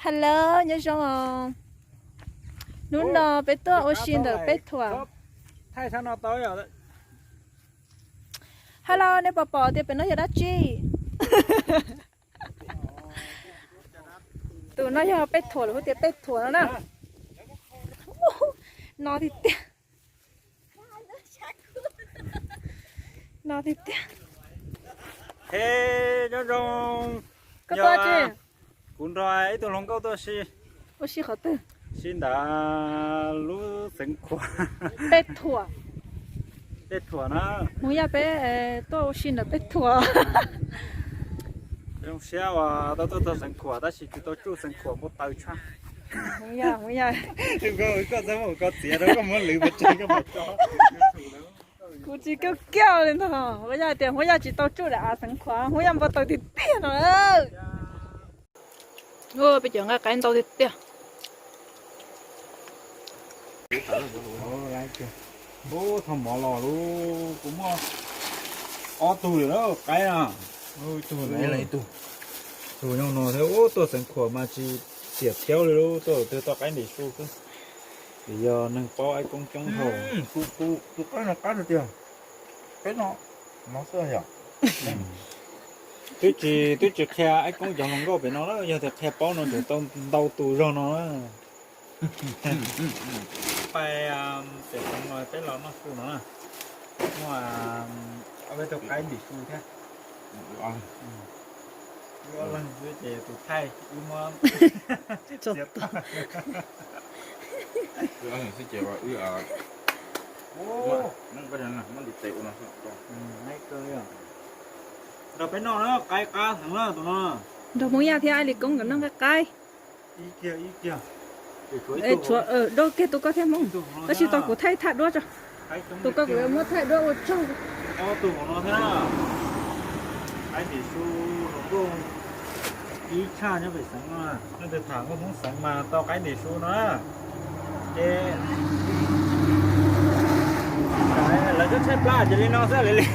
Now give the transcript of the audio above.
Hello, nyob zoo os. Hnub no peb tuaj ua si ntawm peb thuam. Hello, nej puas pom tias pem no yog dab tsi? Tus no yog peb thuam, lawv hu tias peb thuam no na. No tiag tiag. No tiag tiag. He, nyob zoo. Koj tuaj tsi? Kuv nrog ib tug hluas nkauj tuaj si. Ua si qhov twg? Si ntawm lub xeev khuam. Peb thuam. Peb thuam na. Hmoob Yaj peb tuaj ua si ntawm peb thuam. Zoo siab uas tau tuaj txog xeev khuam tab sis tsis tau tsuj xeev khuam, muaj taw tshaj. Hmoob Yaj, Hmoob Yaj. Koj txhob muab koj txiav rau, koj muab lwv pes tsawg koj mam tso. Kuv tsis kiaj kiaj li ntag. Hmoob Yaj tias Hmoob Yaj tsis tau tsuj daim av xeev khuam, Hmoob Yaj npau taws tiag tiag no. Peb cov nqaij qaib ntau tiag tiag. Ub, tho mov los lub, kuv muaj ob tug lawm na, qaib na. Ib tug, ib tug. Tus nyob no thiab, ub, tuaj xeev khuam mas tsis xiam thiab li lub, tuaj twg toj qaib ntim su xwb. Vim yog neeg paub Aib Koob coob dhau. Tus qaib no qab tiag tiag. Qaib no, no xwb yom. Twb tsis, twb tsis qhia Aib Koob cov hluas nkauj pem no na, yog tias qhia paub no tseem tau ntau tus zog no na. Pais pem no peb los noj su no na. Muaj ob peb tug qaib ntim su thiab. Wb ob leeg xwb ces tus thaij wb muab txiav tag. Wb ob leeg xwb ces wb, muab ntim tes ua no. Nrog peb noj na, qaib qab heev na tus no. Nrog Hmoob Yaj thiab Aib Lis Koob nkawd noj nqaij qaib. Tshuav, tshuav, do kiag tus koj thiab Hmoob. Tab sis tos kuv thaij thaij duab tso. Tus koj kuv yuav muab thaij duab ua tsaug. Ob tug hauv no thiab na. Qaib ntim su hluas nkauj ib tshaj nyob pem xeev no. Leej twg tham nkauj Hmoob xeev mas tau qaib ntim su no na. Ces lawv twb tshaib plab ces li no xwb li li.